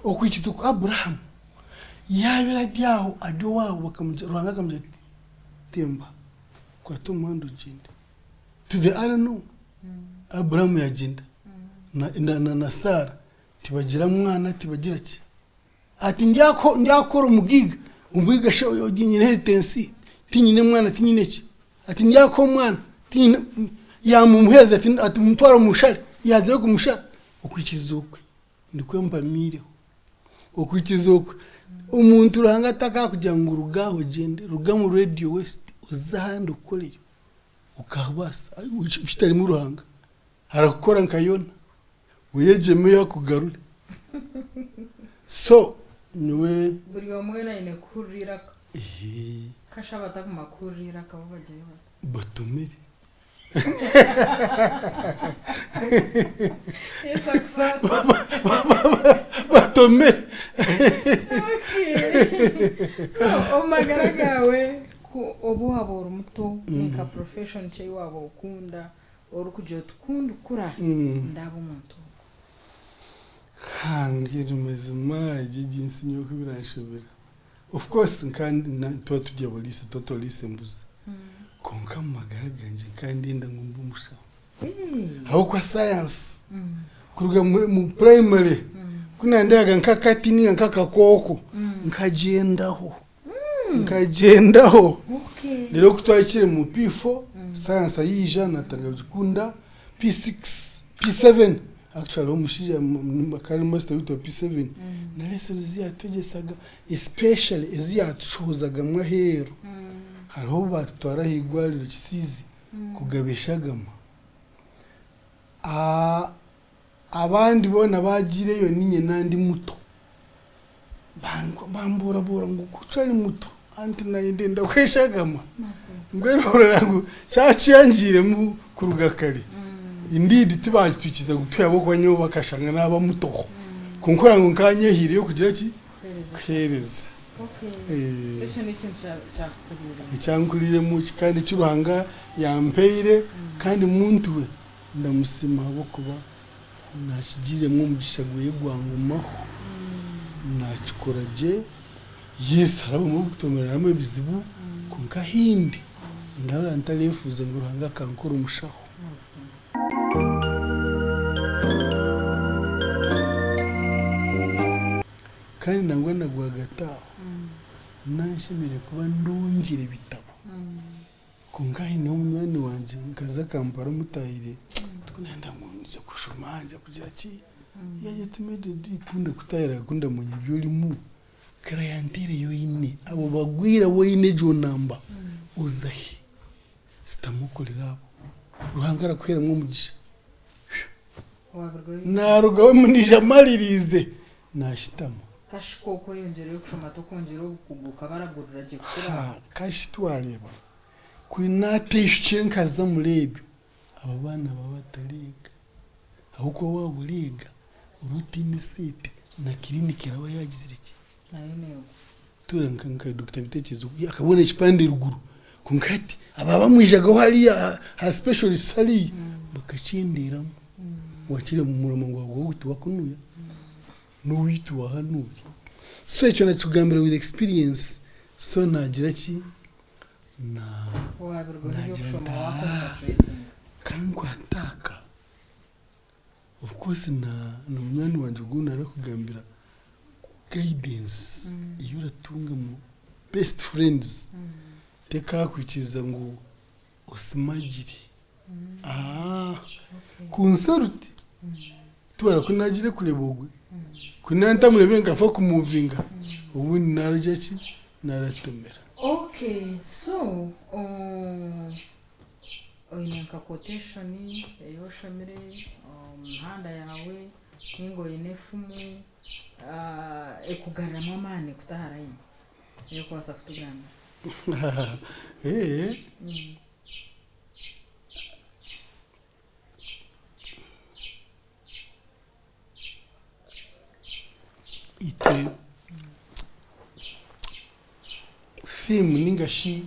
[SPEAKER 2] Okwikiriza oku Abrahamu yaabaire ari aho ari owaabo Ruhanga akamugira ati temba okwate omuhanda ogyende. To the unknown. Abrahamu yaagyenda na Saara Tibagira mwana tibagira ki. Ati ndyakukora omugaiga, omugaiga shi nyine inheritance tinyine mwana tinyine ki. Ati ndyakuha omwana tinyine, yamumuhereza ati mutware omushare, yazayo kumushara. Okwikiriza okwe nikwo mpamiireho. Okwikiriza okwe, omuntu Ruhanga atakakugira ngu ruga aha ogyende, ruga omu Radio West oze ahandi okoreyo, okabaasa kitarimu Ruhanga, arakukora nka Yona. Oyegyeme yakugarure so nyowe.
[SPEAKER 1] Buri omwe weena aine kuhurira eiraka. Kasha abatakuma kuhurira eiraka bo bagire bata?
[SPEAKER 2] Batomere.
[SPEAKER 1] Yesu akusaasire.
[SPEAKER 2] Batomere.
[SPEAKER 1] Okay. So omu magara gaawe ku obu waaba ori muto nka profession ki ei waaba okunda orikugira oti ku ndikura ndaaba omuntu ogu?
[SPEAKER 2] Ha mbwenu mazima egyo egi nsi nyowe ku biranshobera. Of course nka tuba turi abariisa tuba tubariisa embuzi kwonka omu magara gangye nkaba ndenda ngu mbe omushaho ahabw'okuba sayansi kuruga omu purayimare ku nandeebaga nk'akati ninga nk'akakooko nkagyendaho nkagyendaho reero ku twahikire omu P4 sayansi yaija natandika kugikunda P6, P7 actually omushaija akaba ari master waitu wa P7 na lessons ezi yatwegyesaga especially ezi yatushohozagamu aheeru hariho obu batutwara aha irwariro Kisiizi kugaba eshagama abandi boona bagiireyo niinye nandi muto bambuurabuura ngu okyari muto anti naanye ndenda kweshagama mbwenu orora ngu kyaba kyangiiremu kuruga kare indeed tibakitwikiza ngu tuhe ahabw'okuba nyowe bakashanga naaba mutoho kwonka orora ngu nkaba nyehiireyo kugira ki kuheereza Ekyankuriiremu kandi eki Ruhanga yampaire kandi muntu we ndamusiima ahabw'okuba Nakigiiremu omugisha gweye gwangumaho, nakikora gye, yes hariho obumwe obukutomereramu ebizibu kwonka ahindi ndahurira ntarefuuza ngu Ruhanga akankora omushaho. Kandi nangwa na rwagati aho nanshemereire kuba ndongire ebitabo. Kwonka haineho munywani wangye nkaza Kampala omutaahire ndikunayenda ngu nze kushoma nze kugira ki, yaagira ati Mildred ku ndikutaahira ku ndamanya ebi orimu, clientele ei oine, abo bagwire abu oine egyo namba ozahi? Shutama okorere abo, Ruhanga arakuheeramu omugisha. Naarugaho naija maririize naashutama.
[SPEAKER 1] Kashi ku okweyongyerayo kushoma tokwongyera obukugu okabaragurira gye kukira aho?
[SPEAKER 2] Kashi twareeba kuri naateishukire nkaza omuri ebyo, aba baana baba batareega. Ahabw'okuba waaba oreega ori otaine sente na kiriniki eraba yaagizire ki?
[SPEAKER 1] Nayo neegwa.
[SPEAKER 2] Tuura nka Dokita Bitekyerezo akabona ekipande eruguru kwonka hati aba bamwijagaho hariya aha specialist hariya bakakyenderamu wakira omurimo gwawe gwogu tiwakunuya n'oweitu wahanuya so ekyo nakikugambira with experience so nagira ki
[SPEAKER 1] Waabirugwaho
[SPEAKER 2] nagira
[SPEAKER 1] eby'okushoma
[SPEAKER 2] nti
[SPEAKER 1] waakonsatratinga.
[SPEAKER 2] kankwate aka. Of course na munywani wangye ogu narakugambira guidance eyi oratunga omu best friends tekakwikiriza ngu osimagire consult tibara ku nagiire kureeba ogwe ku ntamureebire nkafa kumuvinga obundi naragira ki naratomera.
[SPEAKER 1] Okay so Oine nka quotation ei oshomire omu mihanda yaawe ninga oine efumu ekugaruramu amaani kuta aha line ei orikubaasa kutugambira?
[SPEAKER 2] Itwe theme ninga shi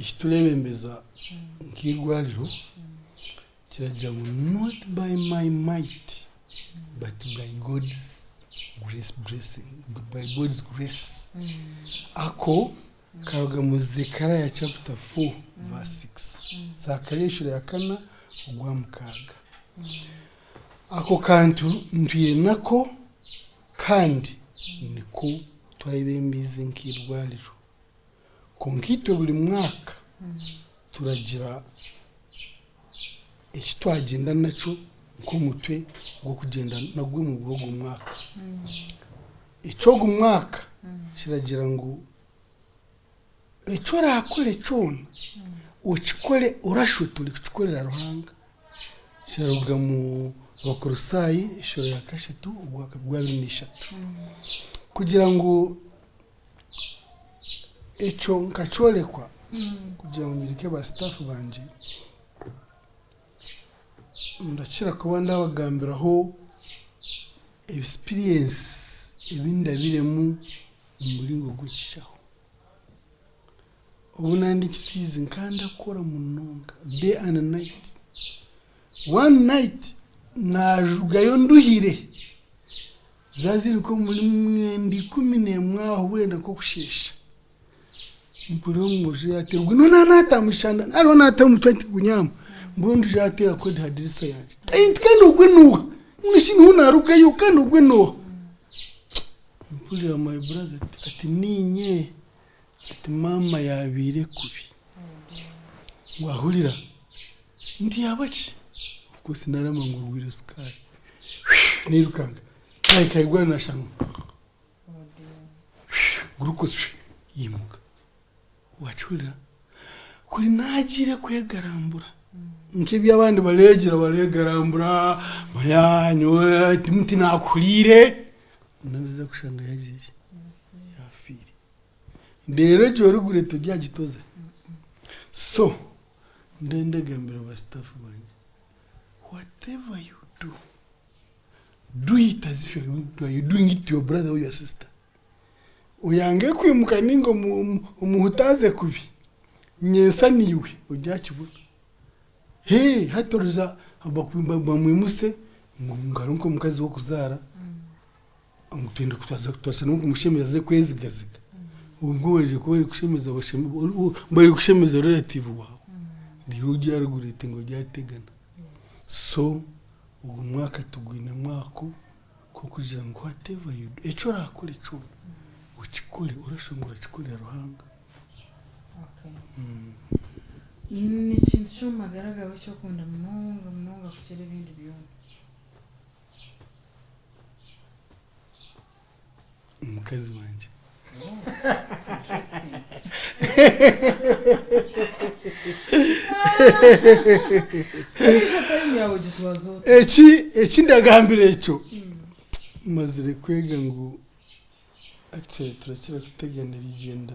[SPEAKER 2] eki tureebembeza nk'eirwariro kiragira ngu not by my might but by God's grace blessing by God's grace. Ako karuga mu Zekaraya chapter 4 verse 6. Zakaria eshuura ya kana ogwa mukaaga. Ako kantu ntwire nako kandi niko twayebembeize nk'eirwariro. Kwonka itwe buri mwaka turagira eki twagyenda nakyo nk'omutwe gw'okugyenda nagwo omuri ogwo mwaka. Eky'ogu mwaka kiragira ngu Eki oraakore kyona, okikore orashusha oti orikukikorera Ruhanga. Kiraruga mu Abakolosaayi eshuura ya kashatu ogwa abiri n'ishatu. Kugira ngu ekyo nkakyorekwa kugira ngu nyoreke ba sitaafu bangye, ndakira kuba ndabagambiraho ebisipiriyensi ebi ndabiremu omu muringo gw'ekishaho. Obu naaba ndi kisiizi nkaba ndakora munonga day and night. One night naarugayo nduhire. Zaaba ziri nk'omuri mwenda 11 aho bwenda nk'okusheesha, mpurira omwojo yaateera ogwe noona naataamushanda hariho naata omutwe nti gunyaama, mbwenu ondiijo yaateera kodi aha dirisa yangye nti kandi ogwe n'oha? Mbwenu shi niho naarugayo kandi ogwe n'oha? Mpurira my brother ati niinye, ati maama yaabaire kubi. Waahurira? Nti yaaba ki? Of course naarama ngu arwaire sukaari. Nairukanga naahika ahaiguru naashanga glucose yaimuka. Waakihurira? Kuri naagiire kwegarambura nk'ebi abandi bareegira bareegarambura manya nyowe tinakuhuriire, naija kushanga yagiire ki? Yaafiire. Reero egyo regret oryagitoza. So ndenda gambira ba staff bangye whatever you do, do it as if you are doing it to your brother or your sister. Oyange kwimuka ninga omuhutaaze kubi, nyensa niiwe oryakibona. Hee hati oriza bamwimuse ngu hariho nk'omukazi w'okuzaara. Ngu twenda twashusha nk'okumushemeza aze kwezigaziga obwo orije kuba orikushemeza orikushemeza relative waawe reero oryarugureetinga oryategana so ogu mwaka tugwine mwako gw'okugira ngu whatever you do eki orakore kyona okikore orashusha ngu orakikorera Ruhanga.
[SPEAKER 1] Ni kintu ki omu magara gaawe eki orikunda munonga munonga kukira ebindi byona?
[SPEAKER 2] Omukazi wangye. Eki eki ndagambire ekyo mazire kwega ngu actually turakira kuteganira igyenda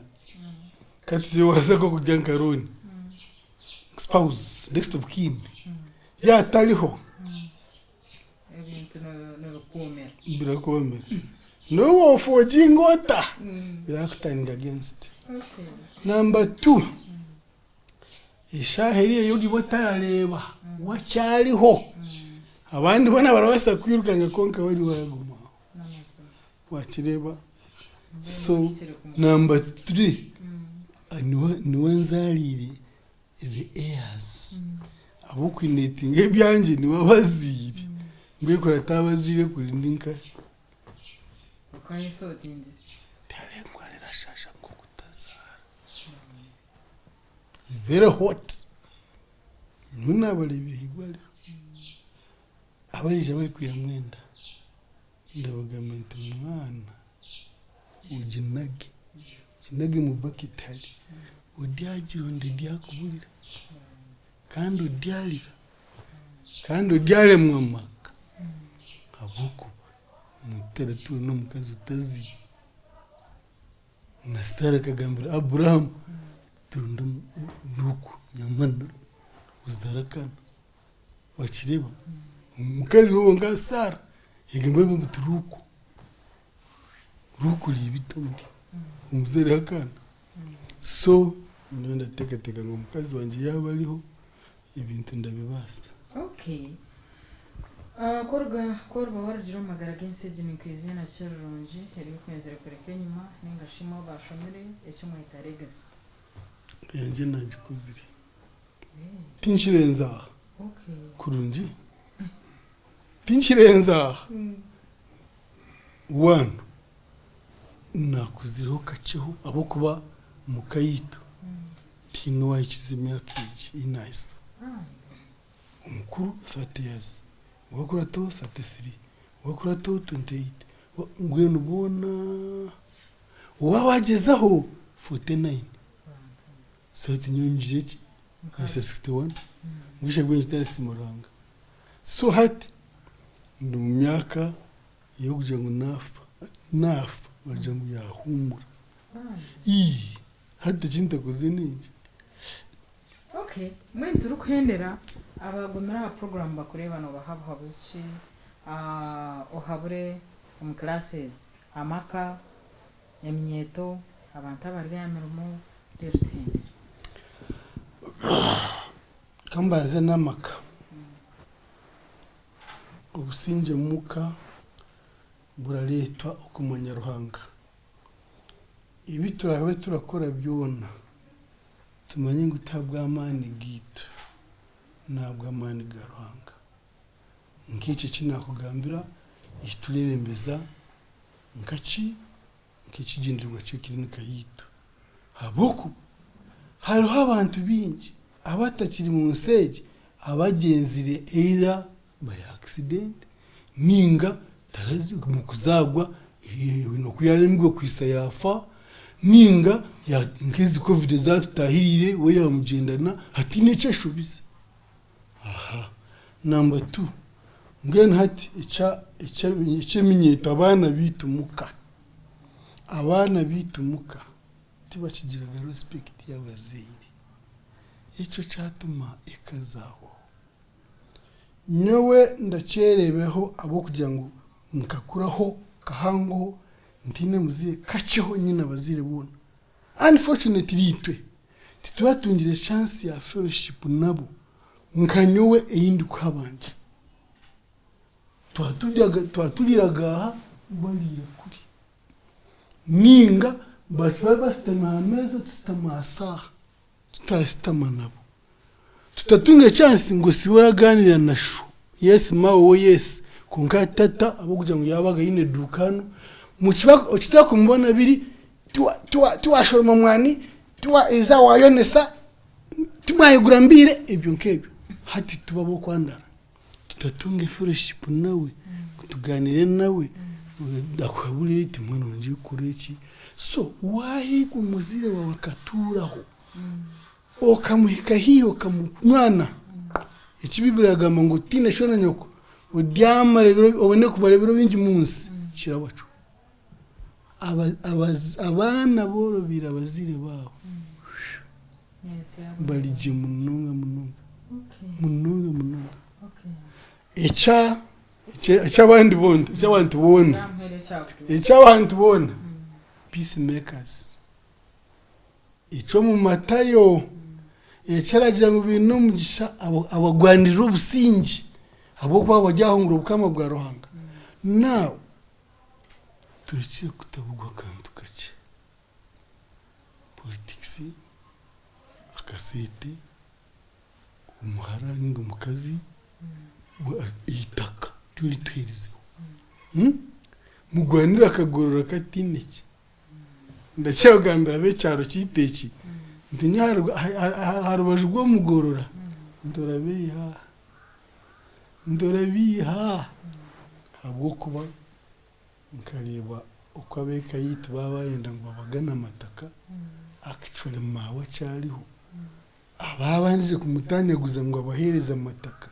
[SPEAKER 2] kati iwe waaza nk'okurya nka loan spouse next of kin yaaba atariho.
[SPEAKER 1] Ebintu nibikuumira.
[SPEAKER 2] Birakuumira. N'obu woofoginga ota, birakutaninga against. Number two, eshaaha eriyo ei oriba otarareeba wakyariho, abandi boona barabaasa kwirukanga kwonka we niwe aragumaho. Wakireeba? So number three, niwe anzaariire the heirs ab'okwinetinga ebyangye nibo abazaire mbwenu kuri atabazaire kuri ndi nkahi? Tihariho endwara erashaasha nk'okutazaara very hot nyowe naabareebire ah'eirwariro abaija barikwihamu enda ndabagambira nti mwana oginage Oginage omu baketi hari, oryagironda eryakuburira kandi oryarira kandi oryaremwa amaka ahabw'okuba notuura n'omukazi otazaire. Na Saara akagambira Abrahamu ati ronda oku nyama ozaare akaana. Wakireeba? Omukazi we nka Saara yagambira Abrahamu ati ruuku. Orikuriiba eitungo omuzaire akaana so nyowe ndateekateeka ngu omukazi wangye yaaba ariho ebintu ndabibaasa.
[SPEAKER 1] Okay. Ku oruga ku oriba warugire omu magara g'ensi egi ninkwizina ki rirungi eri okwenzire kureka enyima ninga shi imwe abaashomire eki mweta legacy?
[SPEAKER 2] Eyangye naagikozire. Tinkirenze aha. Kurungi. Tinkirenze aha. One, naakuzireho kakyeho ahabw'okuba omu ka yaitu tihaine owaahikize emyaka egi ei naahisa. Omukuru 30 years, owaakurataho 33, owaakurataho 28, mbwenu boona owaawagyezaho 49. So hati nyowe ngizire ki? Nahisa 61, mbwenu shi ntarasiima Ruhanga. So hati ndi omu myaka Ey'okugira ngu naafa, naafa baragira ngu yaahuumura. Ii, hati eki ntakoze n'enki?
[SPEAKER 1] Okay, mbwenu turikuhendera, abagumire aha puroguraamu bakureeba noobaha buhabuzi ki? Ohabure omu classes, amaka, eminyeeto, abantu abari aha mirimo, reero tuhendere.
[SPEAKER 2] Ka mbanze n'amaka. Obusingye muka. Burareetwa okumanya Ruhanga. Ebi turaabe turakora byona, tumanye ngu ti ahabw'amaani gaitu, n'ahabw'amaani ga Ruhanga. Nk'ekyo eki naakugambira, eki tureebembeza nka ki? Nk'ekigyendererwa ky'ekilinika yaitu. Ahabw'okuba hariho abantu baingi abatakiri mu nsi egi abagyenzire either by accident ninga tarazi omu kuzaarwa haine oku yaaremirwe kuhitsya yaafa ninga nk'ezi covid ezatutaahiriire we yaamugyendana hataine eki ashobize. Aha namba tu mbwenu hati eky'eminyeeto abaana baitu muka, abaana baitu muka tibakigiraga respect y'abazaire ekyo kyatuma eka zahwaho. Nyowe ndakyereebeho ahabw'okugira ngu nkakuraho nkahangaho ntiine muzaire kakyeho nyine abazaire boona. Unfortunately itwe tituratungire chance ya fellowship nabo nka nyowe ei ndikuha abandi. Twaturiiraga aha bariira kuri ninga baba bashutami aha meeza tushutami aha saaha tutarashutama nabo. Tutatunga chance ngu osiibe oragaaniira na sho, yes maawe yes kwonka tata ahabw'okugira ngu yaabaga aine eduuka hanu, okitera kumubona biri tiwashoroma mwani, tiwaza waayonesa, timwayegura mbiire, ebyo nk'ebyo. Hati tuba ab'okwandara tutatunga fellowship nawe ngu tugaaniire nawe akuhabure ati mwana wangye kora eki. So waahiga omuzaire waawe akatuuraho. Okamuhika haihi okamunywana. Eki Baiburi erikugamba ngu otiine sho na nyoko oryamara ebiro obone kumara ebiro bingi omu nsi kiraba kyo. Abaana boorobeire abazaire baabo bari gye munonga munonga munonga munonga. Eky'abandi boona eky'abantu boona eky'abantu boona peace makers. Eky'omu Matayo ekiragira ngu baine omugisha abagwanirira obusingye ahabw'okuba baryahungura obukama bwa Ruhanga. Now tuhikire kutabugwa akantu kakye, politics, akasente, omuhara ninga omukazi, eitaka niryo rituherizeho. Mugwanire akagorora kataine ki? Ndakira kugambira ab'ekyaro kyaitu eki nti nyowe aha rubaju rw'omugorora ntorabeiha, ntorabeiha ahabw'okuba nkareeba oku ab'eka yaitu baaba bayenda ngu babagane amataka actually maawe akyariho abaabandize kumutanyaguza ngu abaheereze amataka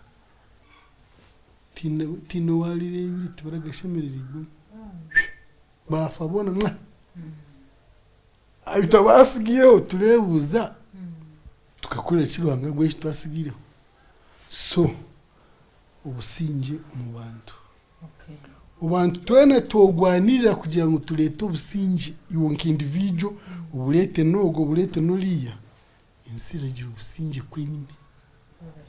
[SPEAKER 2] tihaine owaarireebire tibaragashemerereirwemu. Baafa boona mwa. Itwe abaatsigaireho tureebuuza tukakora ki Ruhanga ngu eki twatsigaireho? So obusingye omu bantu. Omu bantu twena twogwanirira kugira ngu tureete obusingye iwe nka individual obureete n'ogu obureete n'oriya, ensi eragira obusingye kwenyine.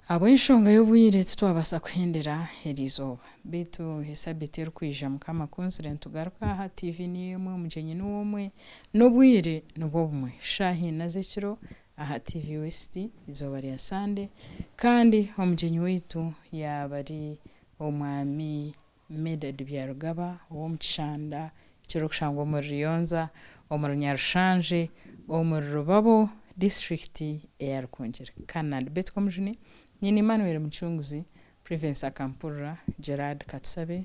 [SPEAKER 1] Ahabw'enshonga y'obwire titwabaasa kuhendera eri izooba. Beitu esabiiti erikwija Mukama akunzire nitugaruka aha TV niyo emwe, omugyenyi niwe omwe, n'obwire nibwo bumwe. Shaaha ina z'ekiro aha TV West eizooba rya Sande kandi omugyenyi waitu yaaba ari Omwami Medard Byarugaba ow'omu Kishanda ekirikushangwa omuri Ruyonza omuri Nyarushanje omuri Rubabo disiturikiti eya Rukungiri. Canaan Beti Komujuni, Nyina Emmanuel Mucunguzi, Privence Akampurira, Gerard Katusabe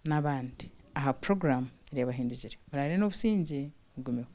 [SPEAKER 1] n'abandi aha puroguraamu Reeba Hindugire. Muraare n'obusingye, mugumeho.